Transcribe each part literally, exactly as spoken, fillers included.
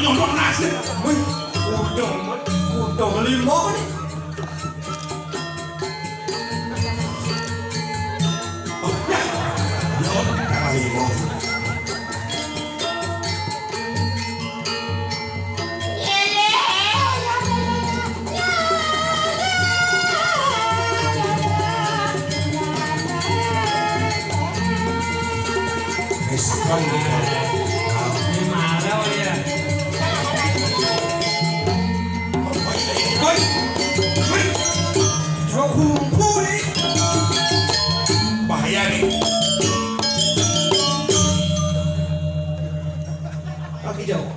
Nyodok nasi. Wih, udang, udang lima nih. Oh, ya. Nyodok lima. Ini marah ya. Woi, woi, woi. Jauh kumpul nih. Bahaya nih. Kaki jauh.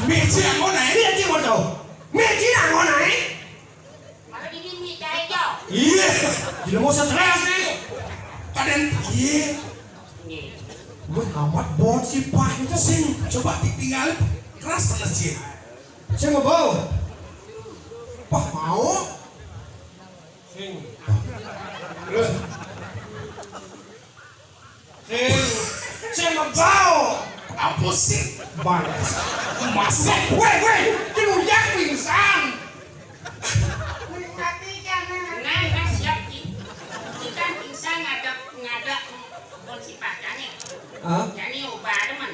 Meji yang mana ini? Meji yang mana ini? Iya, jadi mau stres nih. Kadang iya. Gue amat bon si pah itu sing coba ditinggal keras terus sih. Saya mau bau. Pah mau. Sing. Terus. Sing. Sing mau bau. Apa sih? Bang. Masuk. Weh, weh. Dia udah pingsan. Nah, nah, siap, Ki. Kita pingsan ngadep, ngadep bon si pah, jani. Hah? Jani ubah demen.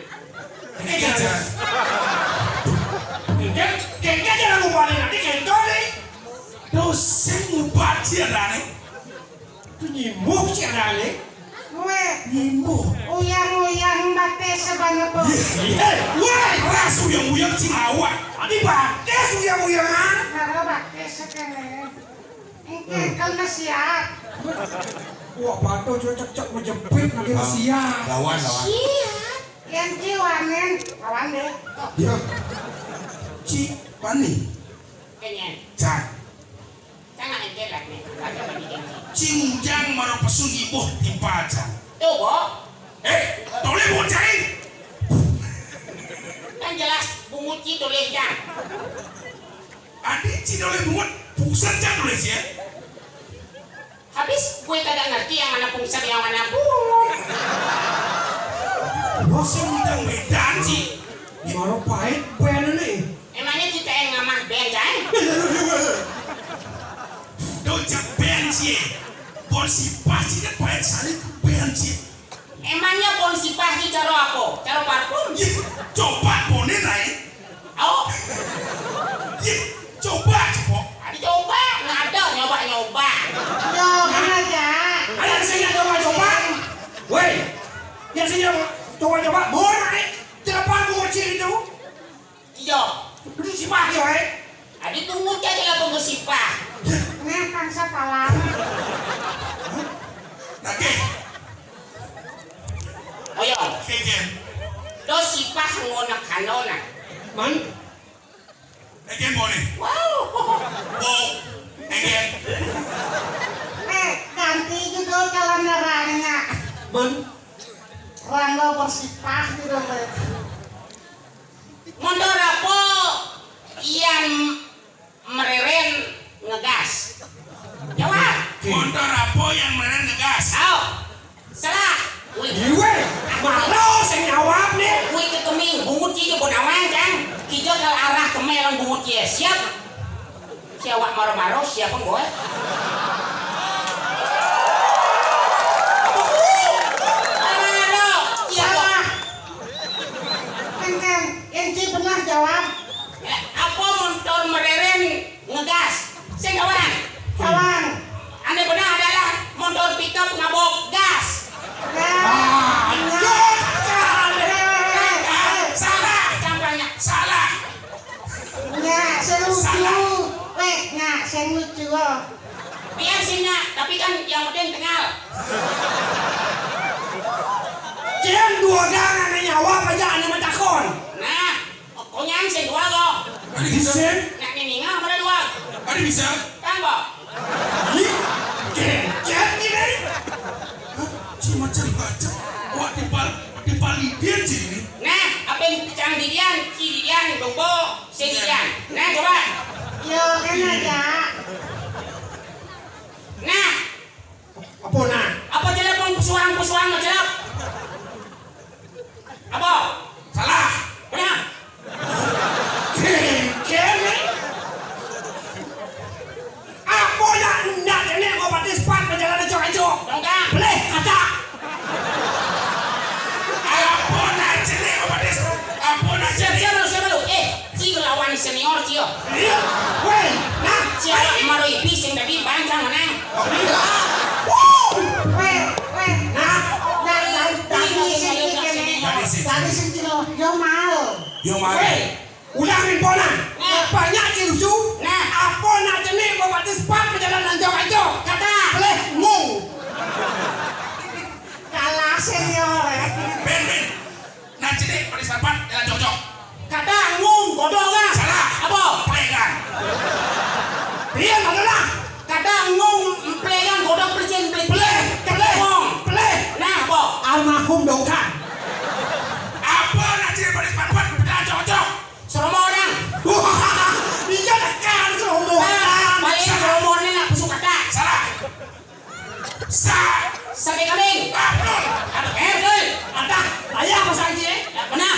Ini aja. Kengkeng, kengkeng jangan ubah nih, nanti kengkeng nih. Dosen ubah dia, Rani. Itu nyimuh sih ada nih. Weh, nyimuh. Uyang-uyang batis sebanget tuh. Iya, iya. Weh, keras uyang-uyang si awak. Tadi batis uyang-uyangan. Nara batis sekene. Engke kan siap. Wah, batu cocok-cocok menjepit nanti siap. Lawan, lawan. Siap. Yang kiwanen, lawan deh. Ya. Ci, pani. Kenyan. Cak. Sangat entelan nih. Ada pendidikan. Cing Ujang maro pesu nyibuh timpal, Cang. Tuh, Bo. Eh, toleh bungut cai. Kan jelas bungut ci toleh, Cang. Adi ci toleh bungut, pusat Cang toleh sih ya. Habis gue kagak ngerti yang mana pungsat, yang mana bungut. Bos yang udah wedan sih. Maro pahit ben nih. Emangnya kita yang ngamah ben, kan? Dojak ben sih. Bon si pah sih kan pahit sari ben sih. Emangnya bon si pah sih caro apa? Caro parfum? Ih, coba bonin ae. Oh. Ih, coba, coba. Tadi coba, nggak ada nyoba-nyoba. Yo, kan aja. Ada sih yang coba-coba. Woi, yang sih yang coba-coba, murah nih. Cepat gua ciri itu. Iya. Lu si pah yo, eh. Adi tunggu aja lah tunggu si pah. Nih, kan sapalan. Lagi. Oh iya. Kejam. Dos si pah ngono kanona. Man. Kejam boleh. Wow. Wow. Kejam. Eh, ganti judul calon nerangnya. Man. Rangga bersipah gitu, Mbak. Montor apa yang mereren ngegas? Jawab. Montor apa yang mereren ngegas? Ayo. Salah. Wih. Iwe, malu sing jawab nih. Wih, ke keming, bungut cie pun awang, kan? Kita ke arah kemel bungut cie. Siap. Si awak maro-maro siapa gue? Maro-maro. Iya, Bang. Salah. Kengkeng, enti benar jawab. Ya, apa montor mereren ngegas? Sing kawan. Kawan. Ane benar adalah montor pickup ngabok gas. Nah, nah. Salah. Sampainya. Salah. Nya, sing lucu. Salah. Weh, nya, sing lucu, oh. Biar sih, nya, tapi kan yang penting kenal. Cing dua gang ane nyawa aja ane mentakon. Nah, pokoknya sing dua lo. Tadi bisa. Nak ninga pada dua. Tadi bisa. Kan, Bo? Ih, kecet ini. Hah? Si macam-macam. Wah, dipal, dipalidian sih ini. Nah, apa yang cang didian, ci didian, dombo, sing didian. Nah, coba. Yo, kan aja. Nah. Apa nah? Apa jelek, wong pesuang, pesuang, jelek? Apa? Salah. Benar. Yo mari. Wéh, ulang info nah. Nah. Banyak si lucu. Nah. Apa nak jenik bapati sepat berjalan anjok-anjok? Kata. Pelih ngung. Kalah senior ya. Ben, ben. Nak jenik bapati sepat berjalan anjok-anjok. Kata ngung, godong lah. Salah. Apa? Pelégan. Iya, ada lah. Kata ngung, pelégan, godong, pelicin, pelicin. Pelih, pelih, pelih. Nah, apa? Almarhum Dongkang. Apa nak jenik bapati sepat berjalan anjok-anjok? Seromo orang. Wah, iya tekan seromo. Nah, paling seromo ni nak busuk kata. Salah. Sa. Sate kambing. Ah, betul. Aduh, eh, betul. Ada. Ayah pasal je. Ya, benar.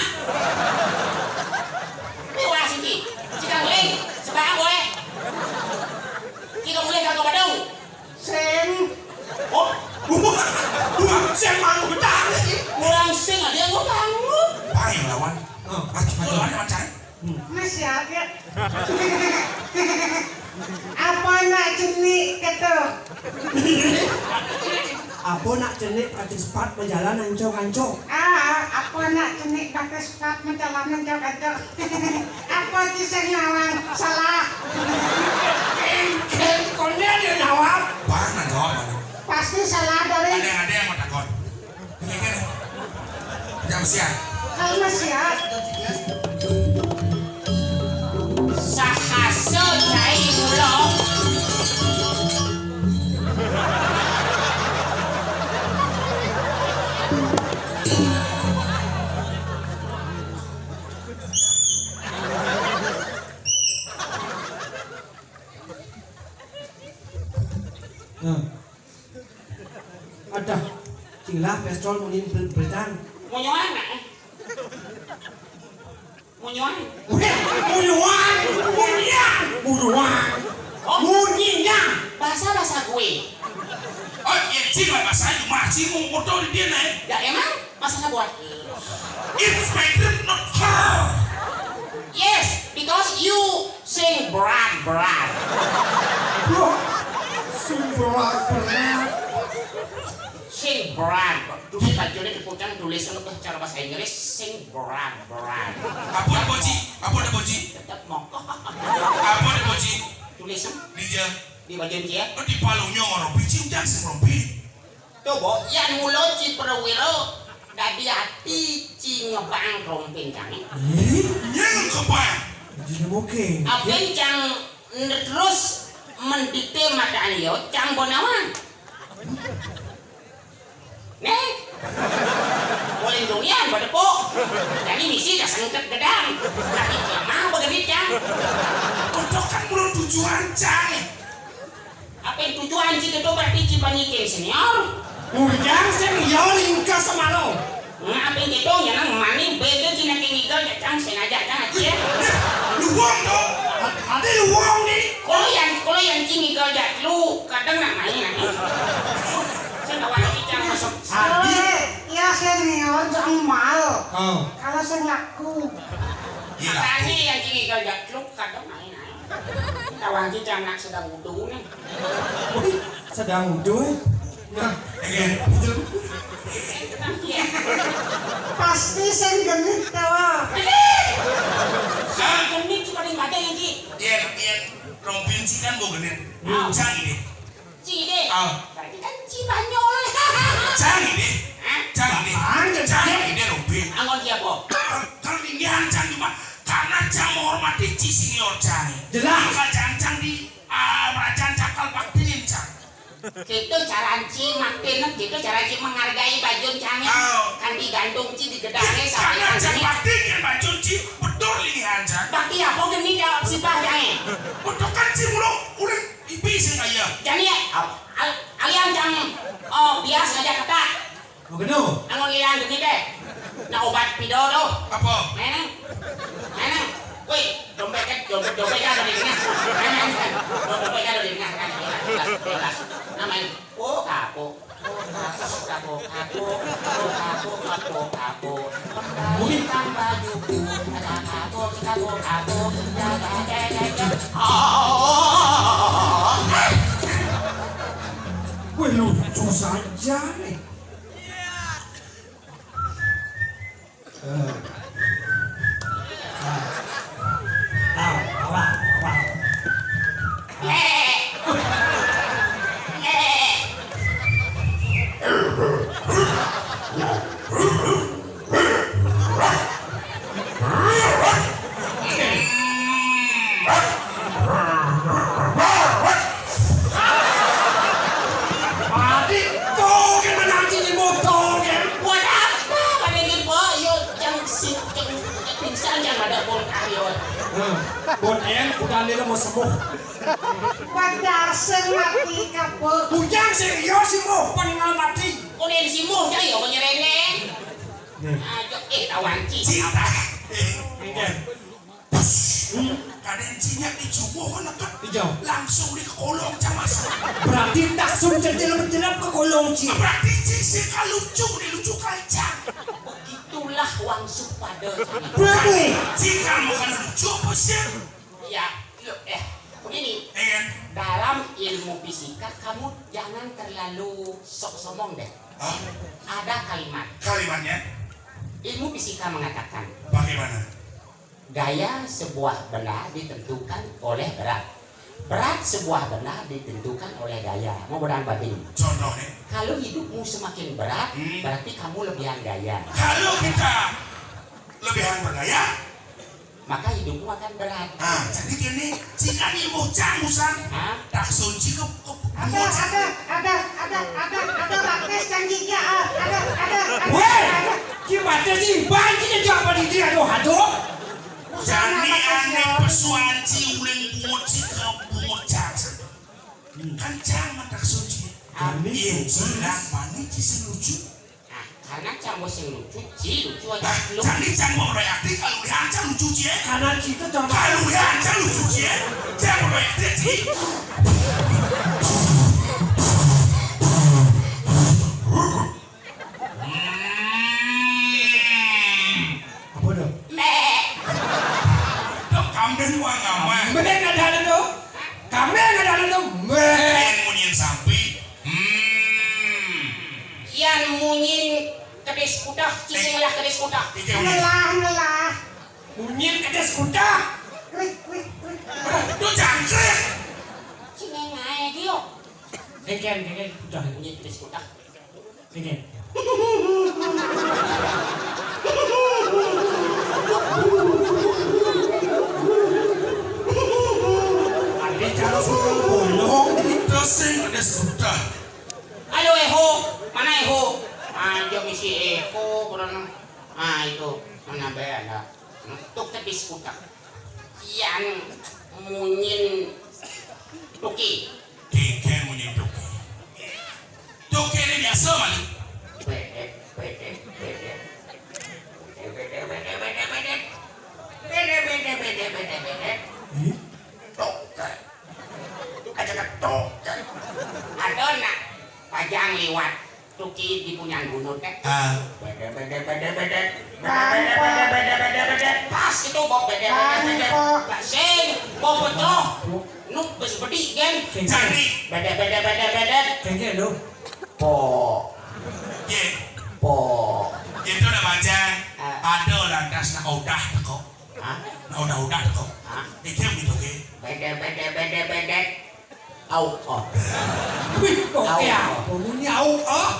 Ini wah sini. Cikang guling. Sebarang boleh. Cikang guling kagak badung. Sing. Oh. Wah, sing mau betang. Orang sing ada yang mau bangun. Baik lawan. Oh, maju, maju. Lawan macam. Masih ada. Apa nak jenik kata? Apa nak jenik bapati sepat berjalan anjok-anjok? Ah, apa nak jenik bapati sepat berjalan anjok-anjok? Apa kisah nyawang? Salah. Kondel dia nyawang. Bang, nak jawab, Bang. Pasti salah dari. Ada, ada yang mau takut. Jangan siap. Kalau masih ya. Sahasa cai mula. Nah. Adah, cilah pistol munin bel-, belan. Munyoan, eh. Munyoan. Weh, munyoan, munyian, munyoan. Oh. Munyian. Bahasa, bahasa gue. Oh, ya, cing lah bahasa cuma cing mau motor di dia, nah, eh. Ya, emang? Masalah buat. It's my dream, not her. Yes, because you sing berat, berat. Sing berat, berat. Sing berat. Dulu baju ini dipucang tulis lu cara bahasa Inggris sing berat, berat. Apa ada boji? Apa ada boji? Tetap mongkok. Apa ada boji? Tulis em. Di ja. Di baju ini ya. Oh, di palunya orang biji udah sing rompi. Tuh, Bo, yan mula ci prawira dadi ati ci ngebang rompin cangé. Ih, nyang kebang. Jadi oke. Apin cang terus mendite mataan yo, cang bonawan. Nih. Boleh durian, badepok. Jadi misi kasengket gedang. Tapi cang mau begedit, cang. Untuk kan belum tujuan, cang. Apa yang tujuan ci keto berarti ci banyikin senior? Ujang senior ingka semaro. Nah, apa yang keto nyenang mani beda ci nake ngigal ya cang sengaja cang aja. Luwung dong. Ada luwung nih. Kalau yang kalau yang ci ngigal ya lu kadang nak main nanti. Saya bawa ci cang masuk. Adi. Eh, ya senior jangan mal. Oh. Kalau saya ngaku. Iya. Tadi yang ci ngigal ya lu kadang main. Tawang ci cang nak sedang wudu nih. Wih, sedang wudu, eh? Nah, iya. Pasti sing genit tawa. Sing genit cuma di mata yang ci. Iya, iya. Rompin ci kan mau genit. Hmm. Cang ini. Ci deh. Ah. Berarti kan ci banyol. Cang ini. Hah? Cang ini. Apaan, Cang? Cang ini, rompin. Anggon siapa? Kalau tinggian cang cuma karena cang menghormati ci senior cang. Jelas. Maka cang cang di Ah, merajaan cakal bakti nih, cang. Gitu cara ci maktin, gitu cara ci menghargai bajun cangé. Oh. Kan digantung ci di gedangé sampai karena cang bakti kan bajun ci betul linihan, cang. Bakti apa geni jawab sipah cangé? Betul kan ci mulu udah ibi sih kaya. Jadi ya, al-, alian cang, oh, bias aja kata. Begitu. Anggon ilang geni deh. Nah, obat pido tuh. Apa? Meneng. Meneng. Wih, dompet kan, dompet, dompet kan ada di tengah. Meneng. Dompet kan ada di tengah kan. Jelas, jelas. Nah, main. Oh, kapok. Kapok, kapok, kapok, kapok, kapok, kapok. Kembalikan bajuku. Ada kapok, kapok, kapok. Jaga, jaga, jaga. Wih, lucu saja nih. Eh. Hah, boten, bukan dia mau sembuh. Padahal sing mati kabeh. Bujang serius sih, Mo, paningal mati. Kuning sih, Mo, cai apa nyerene? Nih. Ayo, eh, tawan, Ci. Cinta. Enggak. Kadang cinya di jumbo kan deket. Iya. Langsung di kolong, Cang, Mas. Berarti tak sum jelep-jelep ke kolong, Ci. Berarti Ci sing lucu, di lucu kancang. Begitulah wangsuh pada. Berarti. Ci kan bukan lucu apa sih? Iya, iya, eh, begini. Iya. Dalam ilmu fisika kamu jangan terlalu sok sombong deh. Hah? Ada kalimat. Kalimatnya? Ilmu fisika mengatakan, bagaimana? Gaya sebuah benda ditentukan oleh berat. Berat sebuah benda ditentukan oleh gaya. Mau benar banding. Contohnya? Kalau hidupmu semakin berat, hmm, berarti kamu lebihan gaya. Kalau kita lebihan bergaya, maka hidupmu akan berat. Ah, jadi gini, jika di bocah musan, hah? Tak sunci ke, ke ada, ada, ada, ada, ada, ada, ada, ada, ada, ada, ada, ada, ada. Weh, gimana sih? Bang, kita jawab di dia, aduh, aduh. Jani ane pesuanci uling bungut si ke bungut jangsen. Kan jangan tak sunci. Amin. Iya, jiran pani ci sing lucu. Nah, karena cang bos yang lucu, ci lucu aja. Nah, lu. Jani cang mau reaktif kalau lihat cang lucu ci, eh. Karena kita cang. Kalau lihat cang lucu ci, eh. Cang mau reaktif ci. Hmm. Apa dah? Meh. Dok, kamben wang amat. Meh nggak ada tuh. Kamben nggak ada tuh. Meh. Yang munyin sampi. Hmm. Yan munyin kedis kudah, cicing lah kedis kudah. Iya, iya. Ngelah, ngelah. Munyin kedis kudah. Krik, krik, krik. Aduh, itu jangkrik. Cingeng ae dia. Kengken, kengken, kudah. Munyin kedis kudah. Kengken. Ada cara suruh bolong. Terus sing kedis kudah. Ayo, Eho, mana Eho? Aja misi Eho, kurang. Ah, itu, mana be ada. Tuk tepis kutak. Yan munyin tuki. Kengken munyin tuki. Tuki ini biasa, Mali. Bedet, bedet, bedet. Bedet, bedet, bedet, bedet. Bedet, bedet, bedet, bedet, bedet. Hmm? Tuki. Aja ketok. Ada nak pajang liwat. Tuki di punyan gunung teh. Ah. Bede, bede, bede, bede. Bede, bede, bede, bede, bede, bede. Pas itu, Bob, bede, bede, bede. Bangkok. Lah, sing, Bob pecah. Nu bes bedi, gen. Jadi. Bede, bede, bede, bede. Kengke lu. Po. Ye. Po. Itu udah baca. Ah. Ada lantas nak udah teko. Hah? Nah, udah-udah tuh. Hah? Iki yang gitu, Ki. Bede, bede, bede, bede. Au, oh. Wih, kok au, kayak oh. Apa bunyi au, oh?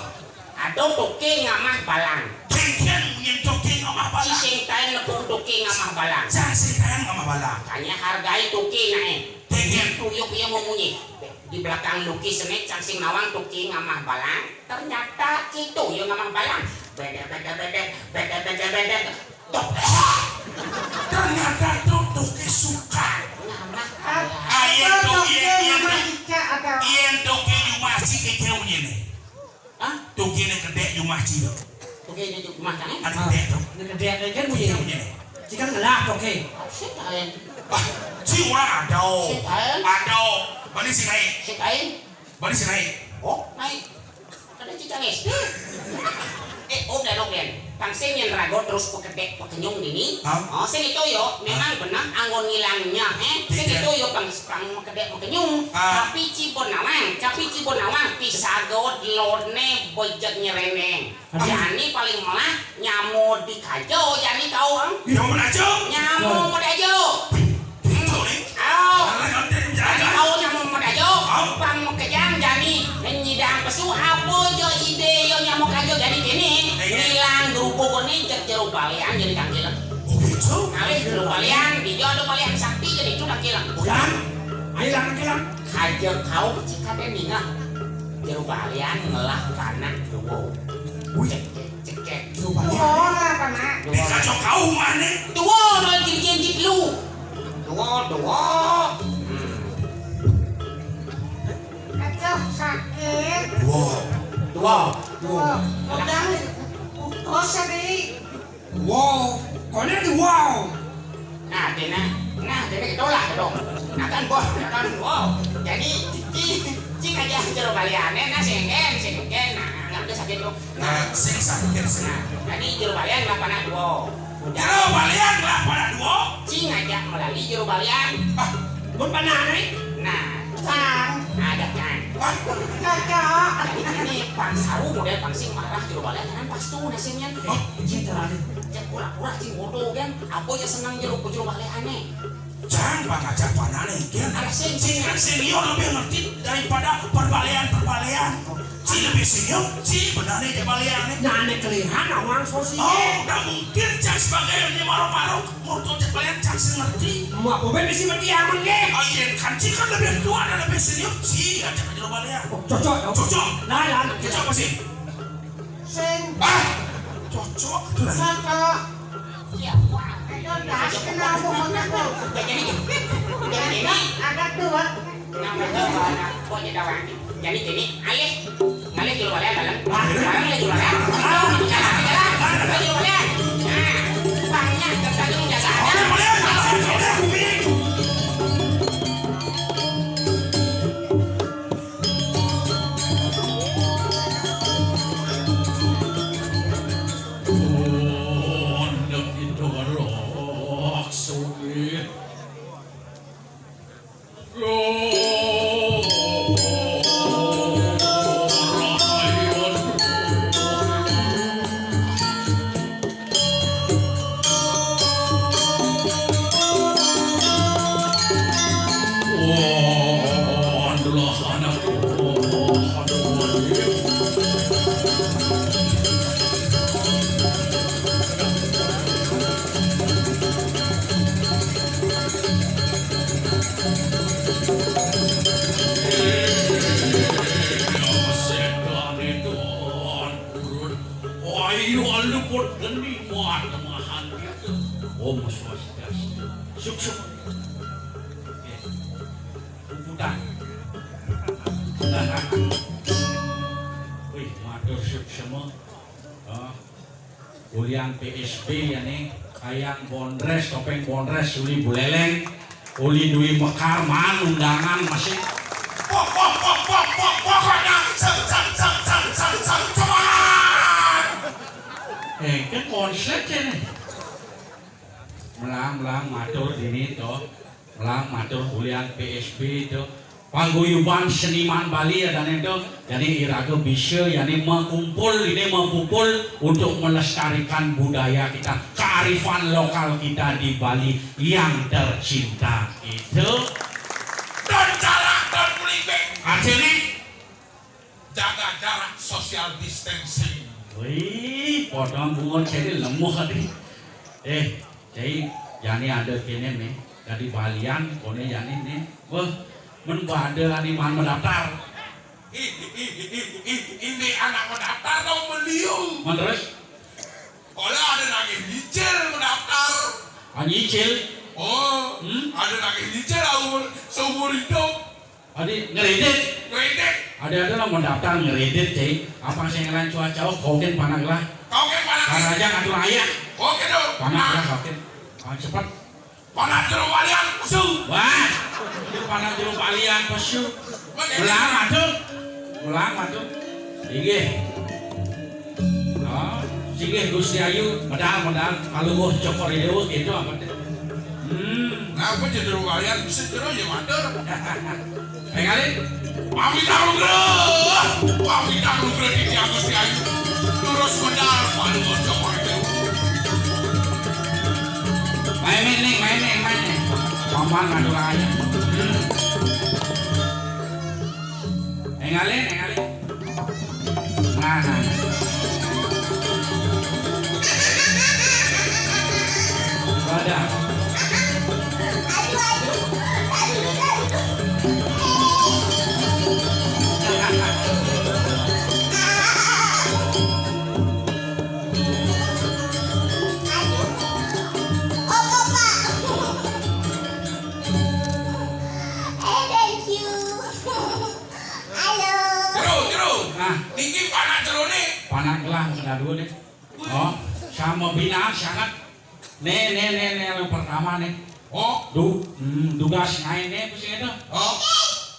Ada tuki ngamah balang. Kengken bunyi tuki ngamah balang. Sing kain nepung tuki ngamah balang. Cang sing kain ngamah balang. Tanya hargai tuki nae. Kengken. Tuyuk ia mau munyi. Di belakang lukis ini cang sing nawang tuki ngamah balang. Ternyata itu yang ngamah balang. Bede, bede, bede, bede, bede, bede. Tok. Ternyata tuh tuki suka. Ayen tuh, yen, yen tuh, yen tuh ke rumah si keke punya nih. Hah? Tuki ini kedek rumah si tuh. Tuki ini rumah kan? Ada kedek tuh. Ini kedek kan punya. Keke punya nih. Jika ngelah tuki. Sik ayen. Wah, si orang ada. Sik ayen. Ada. Balik si naik. Sik ayen. Balik si naik. Oh, naik. Kada cicangis. Eh, om dan om dan. Pang sing yang rago terus pekedek pekenyung dini. Hah? Oh, sing itu yo, memang benar anggon ngilangnya, eh. Sing itu yo pang, pang mekedek pekenyung. Ah. Tapi cibon nawang, tapi cibon nawang, pisago lone bojek nyereneng. Aduh. Jani paling melah nyamo di kajo, jani kau, em? Nyamo di kajo? Nyamo di kajo. Ayo. Kau nyamuk medajo, pang mekejang jani nyidang pesu apa jo ide yo nyamuk ajo jani kini ngilang gerubuk ni jek jeru balian jadi tangkilang. Alih jeru balian, di jo ada balian sakti jadi itu tangkilang. Bukan, hilang tangkilang. Aja kau cika deh ningah jeru balian ngelah kanak dua. Wih. Cek, cek, cek, cek. Jeru balian. Dua lah, Pak, nak. Di kacau kau mana? Dua, no, jin, jin, jin, lu. Dua, dua. Hmm. Aduh, sakit. Dua. Dua. Dua. Dua. Udah, putus tadi. Wow, kone di wow. Nah, dene, nah, dene ketolak dong. Nah, kan, bos, nah, kan, wow. Jadi, ci, ci ngajak jero baliane, nah, sengken, sengken, nah, nggak bisa gitu. Nah, sing sakit, sing. Nah, jadi jero balian kelapa anak dua. Jero balian kelapa anak dua. Ci ngajak melali jero balian. Ah, mun panane? Nah, cang. Ada cang. Ah, cocok. Jadi ini pang saru model pang sing marah jero balian kan pas tuh nasennya. Oh, iya, terlalu. Cek pura-pura cing bodoh kan, apa ya senang jero jero baliane. Cang, pang ngajak panane, kan? Ada sing. Sing kan senior lebih ngerti daripada perbalian-perbalian. Ci lebih senior, ci benane jero baliane. Nah, ane kelihan awang sosi. Oh, udah mungkin cang sebagai ini marung-marung, murtu jero balian cang sing ngerti. Mau apa ben isi mati aman, nggih? Oh, iya, kan ci kan lebih tua dan lebih senior, ci ajak jero balian. Oh, cocok, dong. Cocok. Nah, nah, nah. Cocok apa sih? Sing. Ah, cocok tuh lah. Cocok. Iya, wah. Ayo, dah, kenapa mau takut? Udah jadi, udah jadi. Ada tuh, Wak. Nama tuh, anak, kok jadi orang? Jadi, jadi, alih. Ngalih jero balian, dalam. Wah, sekarang alih jero balian. Ah, jalan, jalan. Alih jero balian. Nah, banyak tergantung jasa ada. Ayo, luput geni, wah, temahan gitu. Om Swastiastu. Sukses. Puputan. Wih, matur suksema. Ah, ulian P S B ya nih, kayang bondres, topeng bondres, uli buleleng, uli Dwi Mekar, man undangan masih. Pok, pok, pok, pok, pok, pok, pok, nang, sang, sang, sang, sang, sang, sang, semangat. Eh, kan konslet ya nih. Melang, melang, matur dini to. Melang, matur ulian P S B to. Paguyuban seniman Bali ya dan itu. Jadi iraga bisa ya nih mengkumpul ini mempupul untuk melestarikan budaya kita, kearifan lokal kita di Bali yang tercinta itu. Dan cara dan kulibek. Artinya jaga jarak, social distancing. Wih, potong bunga jadi lemah nih. Eh, jadi jani ada kene nih, dari balian, kone jani nih. Wah, men pada ani man mendaftar. Ih, ih, ih, ih, ih, ini anak mendaftar dong beliung. Man terus? Kalau ada nagih nyicil mendaftar. Ah, nyicil? Oh, hmm? Ada nagih nyicil seumur, seumur hidup. Adi ngeredit. Ngeredit. Ada-ada lah mau daftar ngeredit, cai. Apa sih ngelain cuaca? Oh, kokin panak lah. Kokin panak. Karaja ngatur ayah. Kokin dong. Panak lah, kokin. Ah, cepet. Panak jeruk balian pesu. Wah, itu panak jeruk balian pesu. Melang atuh. Melang atuh. Inggih. Oh, singgih Gusti Ayu, medal, medal. Kalau gua cokor itu, gitu apa teh? Hmm. Nah, apa jadi lumayan bisa terus ya matur. Ningali, pamit anggra, pamit anggra di Gusti Ayu. Terus medal, kalau gua cokor itu. Main nih, main nih, main nih. Paman anu aja. Hmm. Ningali, ningali. Nah, nah, nah. Wadah. Nah, dulu deh. Oh, sama binaan sangat. Nih, nih, nih, nih, yang pertama nih. Oh, du, hmm, dugas ngain nih, pusing itu. Oh,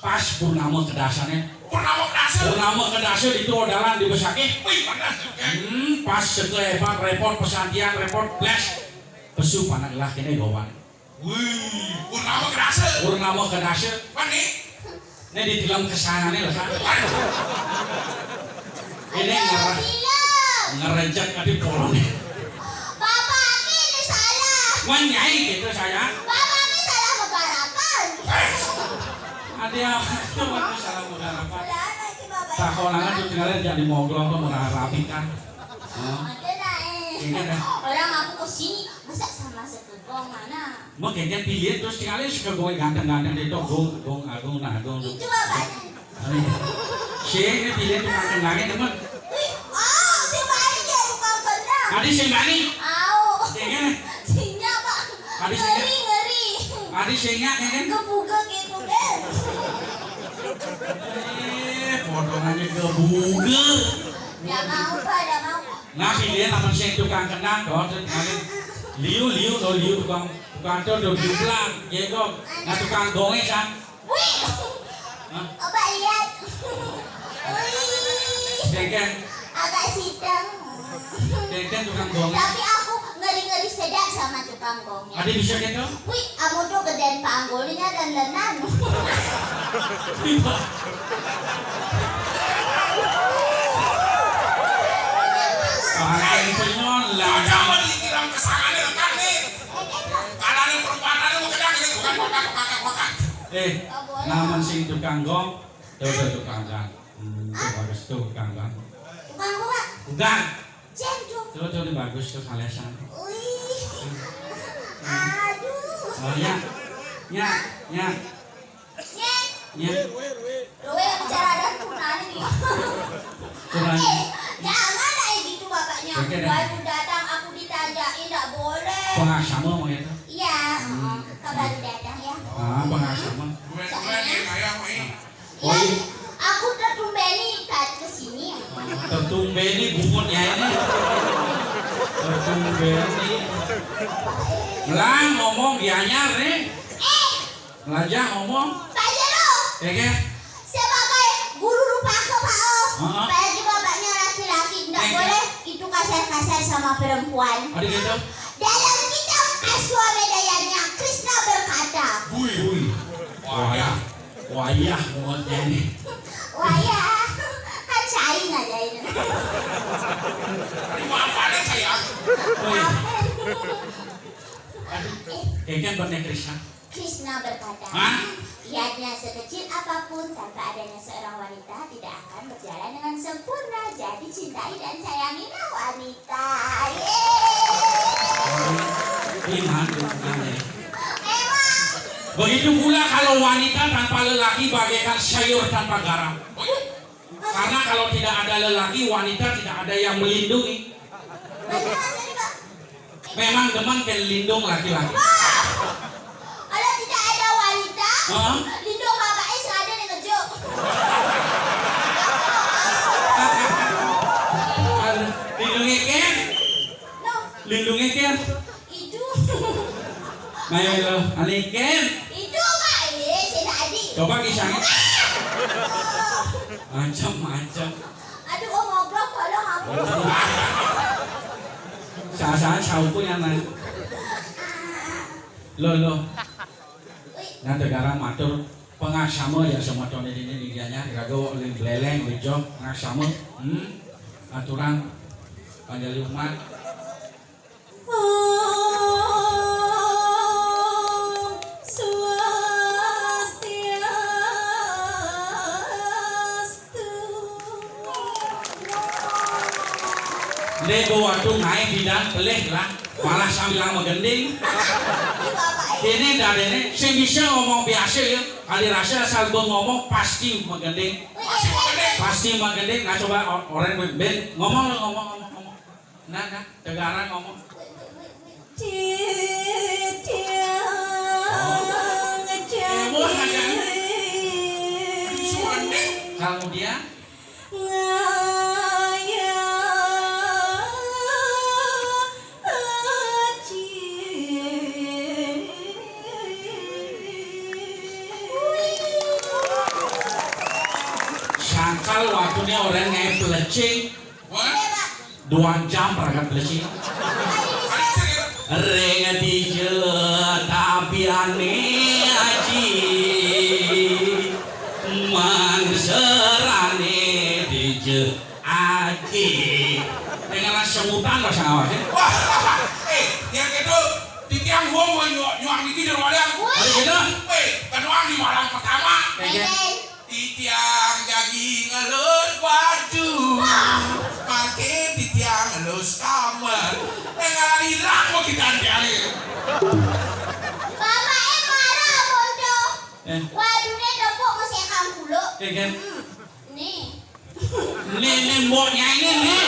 pas purnama kedasannya. Purnama kedasa. Purnama kedasa di tuh dalan di Besakih. Wih, panas ya, kan? Hmm, pas setelah hebat repot pesantian repot blast. Pesu panak lah kene gawan. Wih, purnama kedasa. Purnama kedasa. Mana? Ini di dalam kesangannya lah kan. Ini ngerah ngerencet tadi polong. Bapak ini salah. Wan nyai gitu saya. Bapak ini salah megarapan. Ada itu waktu salah muda apa? Salah lagi bapak. Tak konangan tuh tinggalin jadi moglong tuh murah rapi kan. Ada lah eh. Ini dah. Orang aku kesini masa sama sekegong mana? Mau kayaknya pilih terus tinggalin suka gue ganteng-ganteng deh tuh gong gong agung nah gong. Itu bapaknya. Sing, ini pilih tukang kendangnya teman. Wih, oh, si Bani jadi tukang kendang. Adi sing Bani. Au. Ya kan? Sinya pak. Adi sing. Ngeri ngeri. Adi singnya ya kan? Kebuka gitu kan. Eh, potongannya kebuka. Nggak mau pak, nggak mau. Nah pilih nama sing tukang kendang tuh. Liu liu tuh liu tukang tukang tuh tuh liu pelan, ya kok. Nah tukang gongnya kan. Wih. Hah? Abah lihat. Wih. Deken. Agak sidang. Deken tukang gong. Tapi aku ngeri-ngeri sedap sama tukang gongnya. Ada bisa gitu? Wih, amu tuh gedean panggulnya dan lenan. Pakai penyon lah. Jangan dikira kesalahan rekan nih. Kalau ada perempatan lu kena gitu kan kotak kotak kotak. Eh, namun sing tukang gong, tuh tuh tukang gong. Hmm, tuh bagus tuh tukang gong. Tukang gong, Pak. Tukang. Jendong. Tuh tuh ini bagus tuh kalesan. Wih. Aduh. Oh ya. Ya, ya. Nyet. Ya. Lu yang bicara dan tunani nih. Tunani. Eh, jangan kayak gitu bapaknya. Oke, deh. Baru datang aku ditanjain nggak boleh. Pengasama mau ya tuh? Iya, hmm. Heeh. Kau baru datang ya. Ah, pengasama. Soalnya, oh, iya. Aku tertumbeni ke sini. Tertumbeni bungut ya ini. Tertumbeni. Melang ngomong dianyar nih. Eh, Melajah ngomong. Pak Jero. Ya kan? Sebagai guru rupa ke Pak O. Heeh. Apalagi bapaknya laki-laki, nggak boleh itu kasar-kasar sama perempuan. Ada gitu? Dalam kitab Aswamedayanya, Krishna berkata. Wih. Wih. Wayah. Wayah ngomongnya ini. Wayah. Kan cai ngajain. Aduh, apa ada saya? Wih. Aduh, kayaknya bener Krishna. Krishna berkata, niatnya sekecil apapun, tanpa adanya seorang wanita tidak akan berjalan dengan sempurna. Jadi cintai dan sayangilah wanita. Yeay. Iman, iman, ya. Memang. Begitu pula kalau wanita tanpa lelaki bagaikan sayur tanpa garam. Karena kalau tidak ada lelaki, wanita tidak ada yang melindungi. Memang demen ke lindung laki-laki. Kalau tidak ada wanita, lindung bapak es ada di ngejuk. Lindungnya Ken. Lindungnya Ken. Itu. Nah, ya lo, ane Ken. Itu pak, ini si tadi. Coba kisahnya. Macam-macam. Aduh, oh ngobrol tolong aku. Saat-saat sauku yang nanya. Lo lo. Nanti sekarang matur pengasama ya sama Tony ini nih dianya kira oleh beleleng bejo pengasama. Hmm? Aturan panjali umat. Om Swastiastu. Nek waktu naik bidan pelih lah, malah sambil lama gending. Ini dari ini, sing bisa ngomong biasa ya, kali rasa asal gua ngomong pasti menggending. Pasti menggending, nah coba o-, orang ben ngomong lo ngomong ngomong ngomong. Nah, nah, tegarang ngomong. Titiang. Oh. Janji. Kemudian? Ngaya. Angkal waktuné orang nyai pelecing. Wah. Dua jam perangkat pelecing. Ring dija tabiané aji, mangsarané dija aji. Dengan semutan bahasa awak, ya? Wah, eh, yang itu titiang gua mau nyuak nyuak gigi di rumah dia. Ada gitu? Eh, kenuang di malam pertama. Kayak gitu. Titiang jagi ngelus baju, mangkin titiang ngelus kamar. Eh, ngalah hilang mau kita anti-anti. Bapaknya marah, bodoh. Eh. Waduh, nih, dopok masih kang kulo. Eh, kan? Hmm. Nih. Nih, nih, mboknya ini, nih.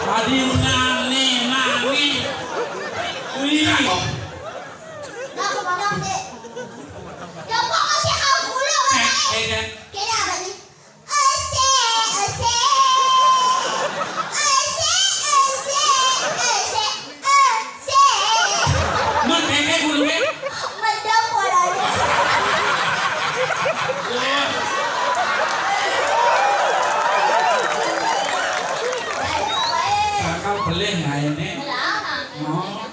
Tadi nangis, nangis. Wih. Nggak, Bapak, Dek. Dopok masih kang kulo, Bapak. Eh, eh, eh. Kira apa nih? Ese, ese. Ese, ese, ese, ese. Mun kéké guru ké? Mendem polanya. Wah. Bakal belih ngainé. Lama. Oh.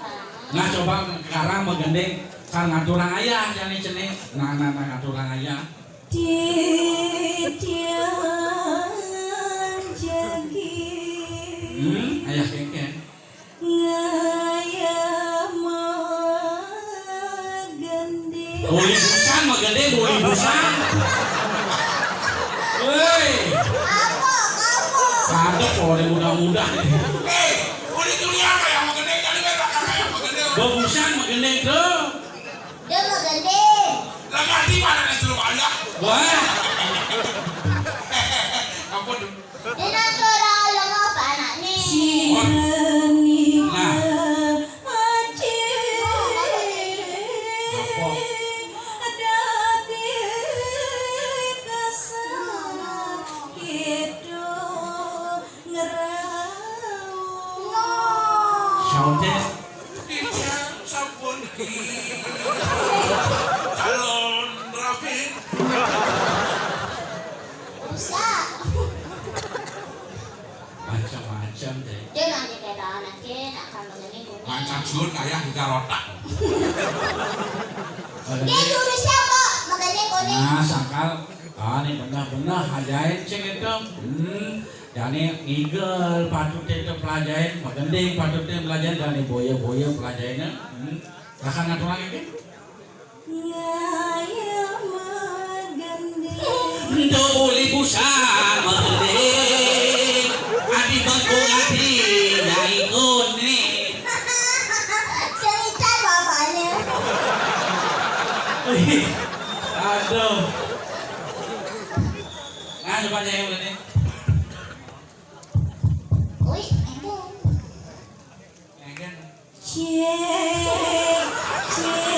Nah, coba sekarang magending, kan ngaturang ayah jani cening. Nah, nah, nah, ngaturang ayah. Titiang jagi. Hmm, ayah kéngkén. Ngayah magending. Uli busan, magending, uli busan. Woi. Apa, apa? Sadep, kalau ada muda-muda. Eh, uli tulian kayak magending, tadi kan belakang kayak magending. Bagusan magending tuh. Dia magending. Lah, ngerti mana yang suruh banyak? Wah. Ampun. Dia nak suruh lemah panak ni. Nah. Apa? Saute. Sampun. Calon rapi. Rusak. Macam-macam deh. Dia nanti kita nanti nak kalau ini. Macam sun ayah juga rotak. Dia jurusnya kok, makanya konek. Nah, sangkal. Ah, ini benar-benar ajaib sih gitu. Hmm. Jani ngigel patuté pelajahin, magending patuté pelajahin, jani boya-boya pelajahinna. Hmm. Rakan ngaturang iki? Ngayah magending. Ento uli busan magending. Adi bengkung adi nyai kuning. Cerita bapaknya. Aduh. Nah, coba nyai ini. Oi, itu. Cek, cek.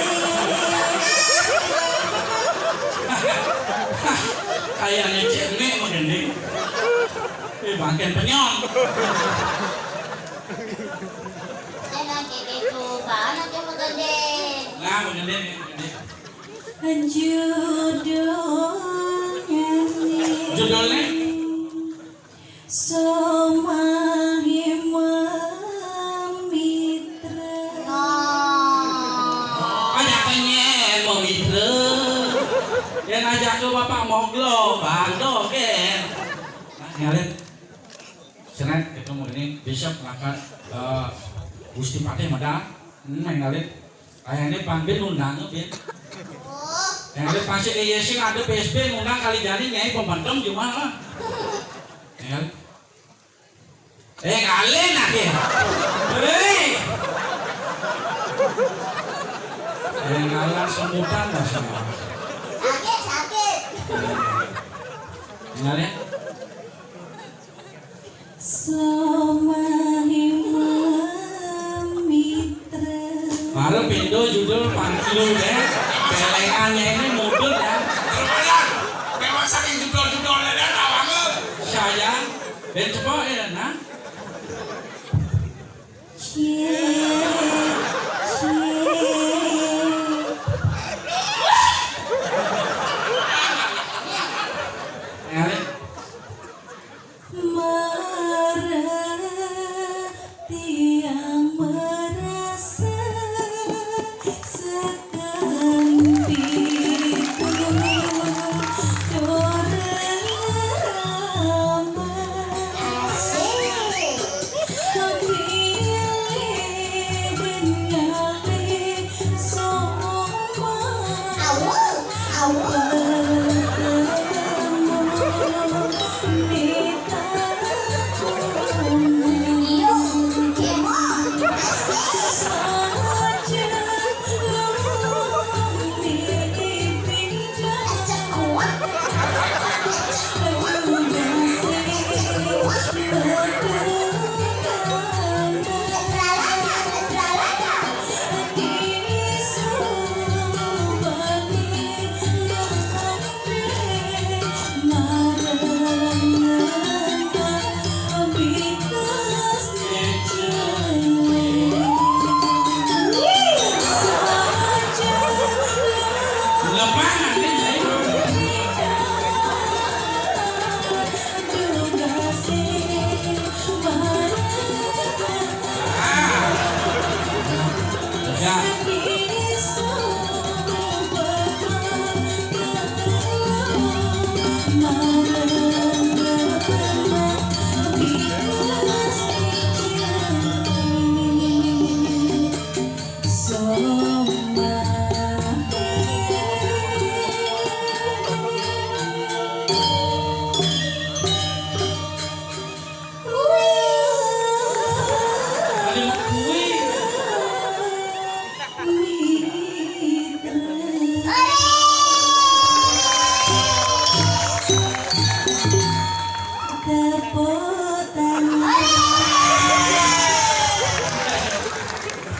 Kayaknya cek mek magending. Eh, bangkén penyong. Jangan kayak gitu, mana tuh magending? Nah, magending, magending. Judulnya nih. Judulnya? Somahimam mitra. Banyak penyen mau mitra. Yang ajak ke bapak moglo, bando ke. Nah, ngalit. Seret ketemu ini Bishop ngangkat, eh, Gusti Patih Mada. Hmm, ngalit. Kayaknya Pan Bin undang, Bin. Oh. Kayaknya pasti iya sih ada P S B undang kali jadi nyai pembantu cuma lah. Ya. Eh, ngalih lagi. Hei. Eh, ngalah semutan dah semua. Sakit, sakit. Ngalih. Somahimam mitra. Mara pindha judul pangkilu deh. Celengan ini mudut ya. Lumayan. Memang saking judul-judulnya deh, tawange. Sayang. Ben cepok ya, nah. Cek, cek.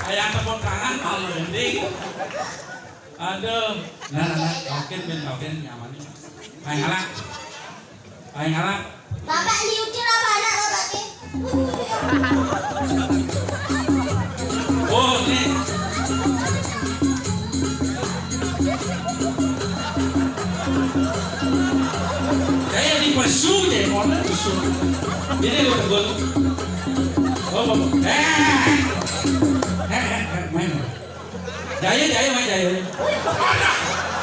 Ayah tepuk tangan kalau gending. Aduh. Nah, nah, nah, oke, ben, oke, nyaman. Ayo, ngalah. Ayo, ngalah. Bapak liutin apa anak bapak ke? Oh, ini. Saya di pesu deh, mau pesu. Ini lo tegur. Oh, oh, oh. Eh, eh, eh, eh, eh, main. Jaya, Jaya, main Jaya.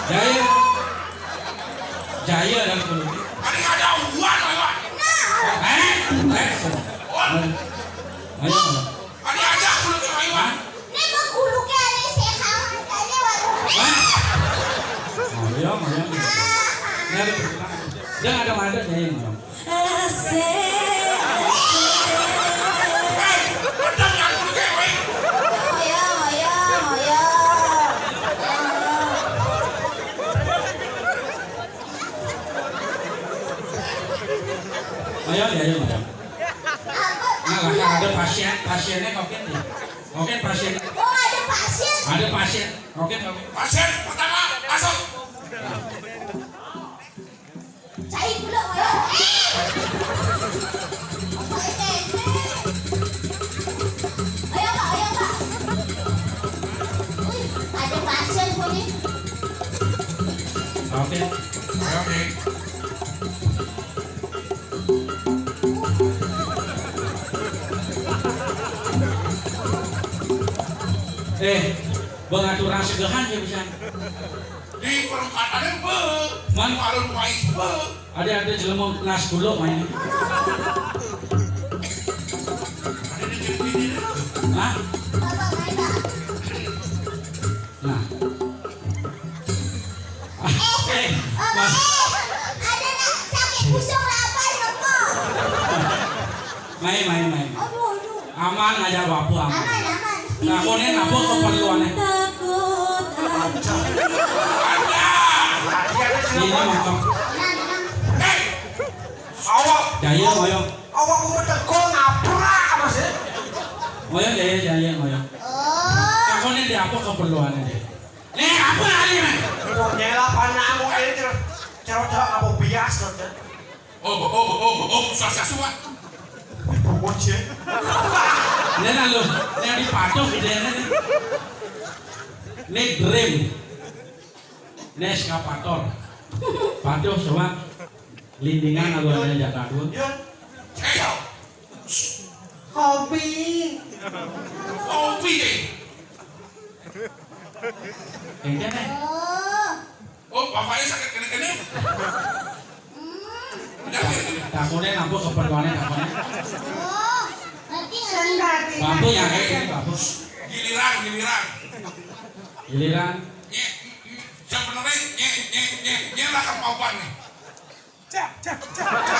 Jaya. Jaya dan Kuluki. Tadi ada uang lewat. Eh, eh. Ayo. Tadi ada Kuluki lewat. Hah? Ini mau Kuluki ada sehat, makanya warung. Hah? Oh, iya, iya. Nah, dia ada mana, Jaya, mana? Asik, asik. Ayo, ayo, ayo. Nah, lah, ada pasien, pasiennya kokin ya. Kokin pasien. Oh, ada pasien. Ada pasien. Kokin, kokin. Pasien pertama masuk. Cai pula, ayo. Eh! Apa ini? Ayo, Kak, ayo, Kak. Wih, ada pasien pun nih. Oke. Oke. Eh, bang aturan segahan ya bisa. Di perempatan be. Man? Warung Wais be. Ada, ada jelema kelas dulu main. Hah? Nah. Ah, eh, Mas. Ada nak sakit pusing lapar apa? Main, main, main. Aduh, aduh. Aman aja, apa aman. Aman, aman. Nah, koné apa keperluannya? Ini mantap. Hei! Awak. Jaya, ngoyo. Awak mau tegol ngaprak, Mas, ya? Ngoyo, jaya, jaya, ngoyo. Oh. Nah, koné di apa keperluannya, deh? Nih, apa hari ini? Nyela panakmu ini cerot-cerot apa biasa, Cek? Oh, oh, oh, oh, oh, susah, susah. Bocil. Ini lalu, ini dipatuh ide ini. Ini dream. Ini eskavator. Patuh coba. Lindingan lalu ada jatah dulu. Ayo. Hobi. Hobi deh. Kéngkén, eh. Oh. Oh, bapaknya sakit kéné-kéné. Hmm. Penyakit ini. Takoné napa keperluané takoné? Oh, berarti ngerti. Bapak ya, kayak ini, Bapak. Giliran, giliran. Giliran. Nyé, sebenarnya nyé, nyé, nyé, nyé lah kemauan nih. Cak, cak, cak, cak.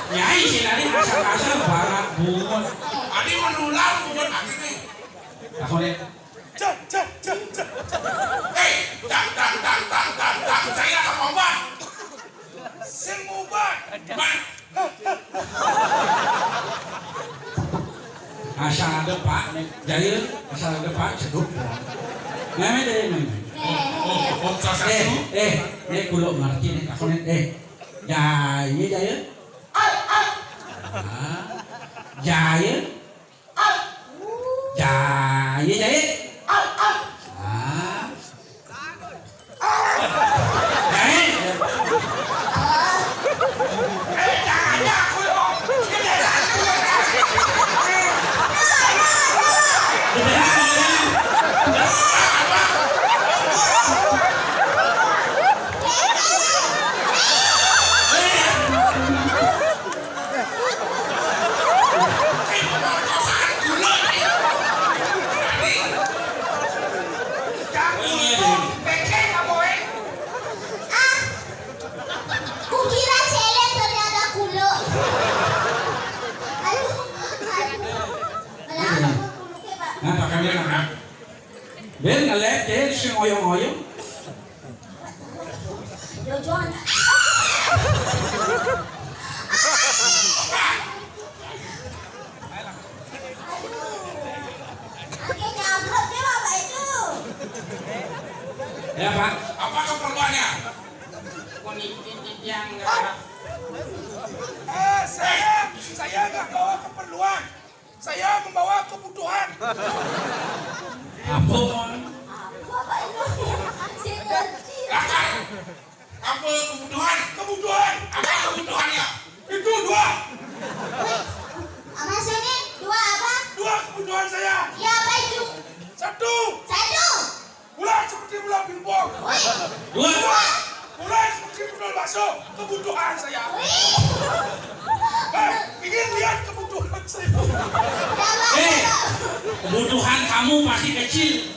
Nyai sih tadi kasar-kasar banget bungut. Adi menular bungut akhirnya. Aku nih. Cak, cak, cak, cak. Eh, tang, tang, tang, tang, tang, tang. Saya akan obat. Sing obat. Man. Asal ada Pak, Jaya, asal ada Pak, ceduk. Meme deh, meme. Oh, oh, oh, salah satu. Eh, eh, eh, kulo ngerti nih, aku nih, eh. Jaya, Jaya. Ah. Jaya. Jaya, Jaya. Ah. Ah, kukira célék, ternyata kulo. Aduh, aduh. Kenapa kulo, Pak? Nah, pakai dia, nah. Ben ngelet, eh, sing oyong-oyong. Yo, Jon. Aduh. Oke, nyabruk deh, Bapak itu. Ya, Pak. Apa keperluannya? Kunci yang Eh, saya, saya nggak bawa keperluan. Saya membawa kebutuhan. Apa, Mon? Apa, Pak Eno? Saya ngerti. Apa kebutuhan? Kebutuhan. Apa kebutuhannya? Itu dua. Wih, Mas ini dua apa? Dua kebutuhan saya. Ya, apa itu? Satu. Satu. Bola seperti bola pingpong. Wih. Dua. Dua. Bola seperti bola bakso. Kebutuhan saya. Wih. Eh, ingin lihat kebutuhan saya. Eh, kebutuhan kamu pasti kecil.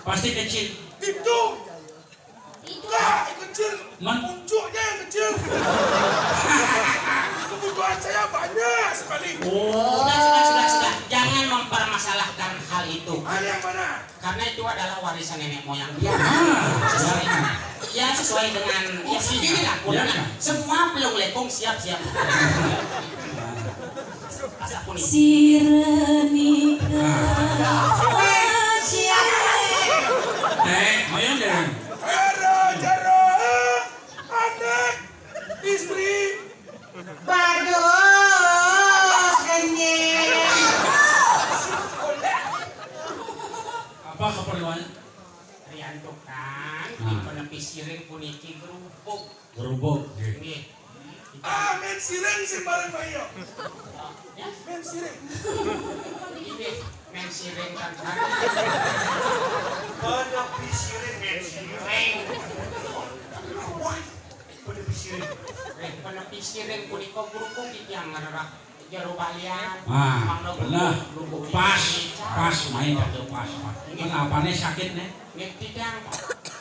Pasti kecil. Itu. Itu. Enggak, yang kecil. Man- Puncuknya yang kecil. Kebutuhan saya banyak sekali. Oh. Sudah, sudah, sudah, sudah. Jangan mempermasalahkan hal itu. Hal yang mana? Karena itu adalah warisan nenek moyang dia. Ah, sesuai, ya, sesuai dengan, ya, sendiri lah. Ya. Pokoknya semua pelung lekung siap-siap. Asa kuning. Sira nika wajib. Eh, ayo, Dang. Jero-jero anak istri. Baduh, kenying. Apa keperluannya? Rian tukang, nah. Di penepi siring puniki gerubuk. Gerubuk, nggih. Nggih. Ah, men siring sing paling bahaya. Ya? Men siring. Nggih, men siring kan. Penepi siring, men siring. Wah. Penepi siring. Eh, penepi siring punika kerupuk titiang ngrereh jero balian. Ah, mangda bener. Kerupuk, kerupuk pas, titiang. Pas, main kata pas, pas. Nggih. Kenapane sakit, Nek? Nggih, titiang,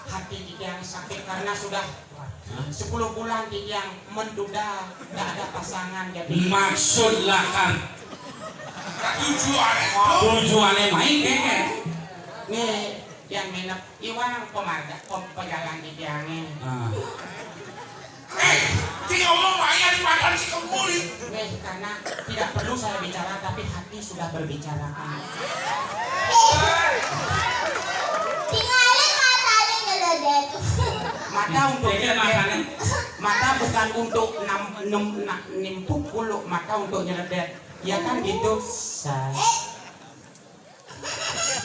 hati titiang sakit karena sudah, hah? Sepuluh bulan titiang menduda, nggak ada pasangan, jadi. Maksud lah kan. Tujuane. Tujuane main kene. Nggih, titiang minep Iwang pemarga, pem-, pejalan titiange. Ah. Eh, sing ngomong wae di padan si kembul iki. Weh, karena tidak perlu saya bicara, tapi hati sudah berbicara. Tingalin matane nyeledet. Mata untuk nyeledet. Mata bukan untuk nam-, nem-, na-, nimpuk kuluk, mata untuk nyeledet. Ya kan gitu, say. Eh,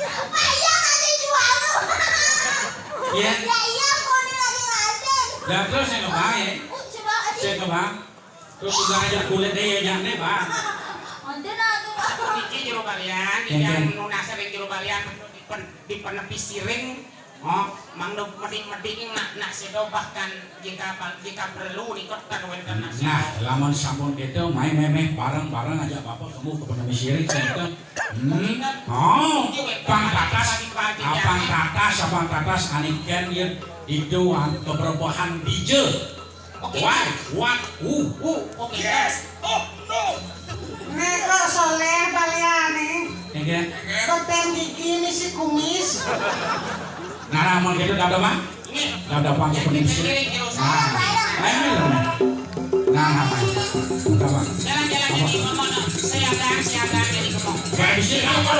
Pak, iya, kasih jual lu. Iya. Ya iya, kok ini lagi nganten. Lah, terus sing kembang, ya? Oh, coba aja. Sing kembang. Terus udah aja kulit deh ya, jangan deh, Bang. Onten atuh. Niki jero balian, Iya, yang iya. Nunasé ring jero balian dipen, dipenepi siring. Oh, mangda medik-medik nak nak séda bahkan jika jika perlu nikot kan wénten nasi. Nah, lamun sampun gitu, main méméh bareng-bareng aja Bapak kamu ke penepi siring gitu. Hmm. Oh, pang tatas, apang tatas, apang tatas aniken ya itu keberbohan dija. Why? What? Who? Who? Oke. Yes. Oh, no. Nika soléh baliané. Enggak. Beten gigi misi kumis. Nah, mau gitu dah, Bang. Ini. Dah, dah, Bang, Yang seperti kita sini. kiring terus. Nah, ayo, nah. Nah, nah, nah. Nah, Bang. Jalan-jalan jadi ngomong, saya ada, saya ada jadi ngomong. Bang, di sini apa?